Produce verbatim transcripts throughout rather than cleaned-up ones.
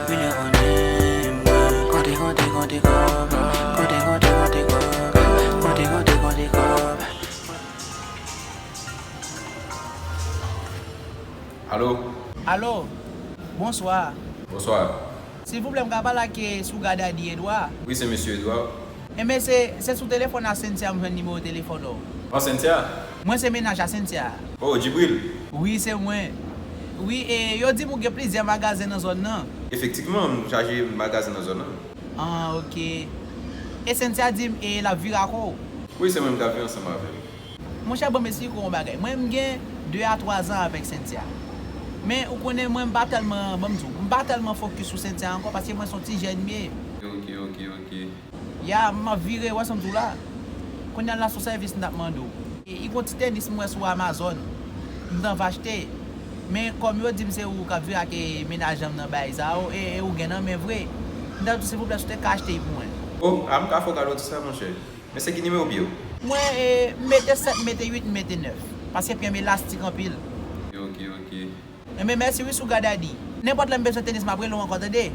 Vini konnen mwen. Konte, konte, konte kòb. Konte, konte, konte kòb. Konte, konte, konte kòb. Alo? Alo, bonswa. Bonswa. Silvouplè, m ka pale ak, eh, Sugar Daddy Edouard? Wi, se mesye Edouard. Enben, se, se sou telefòn a Cynthia m jwenn nimewo telefòn ou. Oh, Cynthia? Mwen se mennaj a Cynthia. Oh, Djibril? Wi, se mwen. Wi, e yo di m ou gen plizyè magazen nan zòn nan. Efektivman, m chaje magazen nan zòn nan. Ah, ok. E Cynthia di m, e l ap vire ak ou? Wi, se mwen m ka vire ansanm avè l. Monchè, ban m esplike w yon bagay. Mwen, m gen de a twa zan avèk Cynthia. Men, ou konnen, mwen, m pa tèlman, ban m di w, m pa tèlman fokis sou Cynthia ankò, paske mwen, se yon ti jèn m ye. Ok, ok, ok. Ya, m ap vire, wè sa m di w la. Kounye a la, se yon sèvis m t ap mande w. E, e gon ti tenis m wè sou Amazon. M t anvi achte. Men, kòm yo di m se ou k ap vire ak, e, mennaj an m nan bagay sa yo, e, e ou gen nan men vre. M t ap di w, silvouplè, si w te ka achte l pou mwen. Oh, a m ka fè w kado ti sa, monchè. Men se ki nimewo pye w? Mwen, e, m mete sèt, m mete uit, m mete nèf. Paske pye m elastik anpil. Ok, ok, ok. Enben, mèsi wi, Sugar Daddy. Nenpòt lè m bezwen tenis, m ap rele w ankò, tande?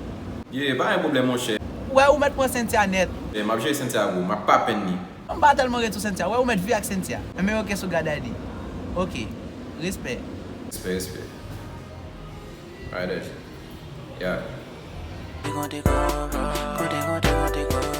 Ye, pa gen pwoblèm, monchè. Ou wè, ou mèt pran Cynthia nèt. E, m ap jere Cynthia pou ou, m ap pa penn li. M pa tèlman ret sou Cynthia. Ou wè, ou mèt vire ak Cynthia. Enben, ok, Sugar Daddy. Ok. Respè. Respè, respè. Alright, Daddy. Ya. Konte kòb, konte, konte, konte kòb.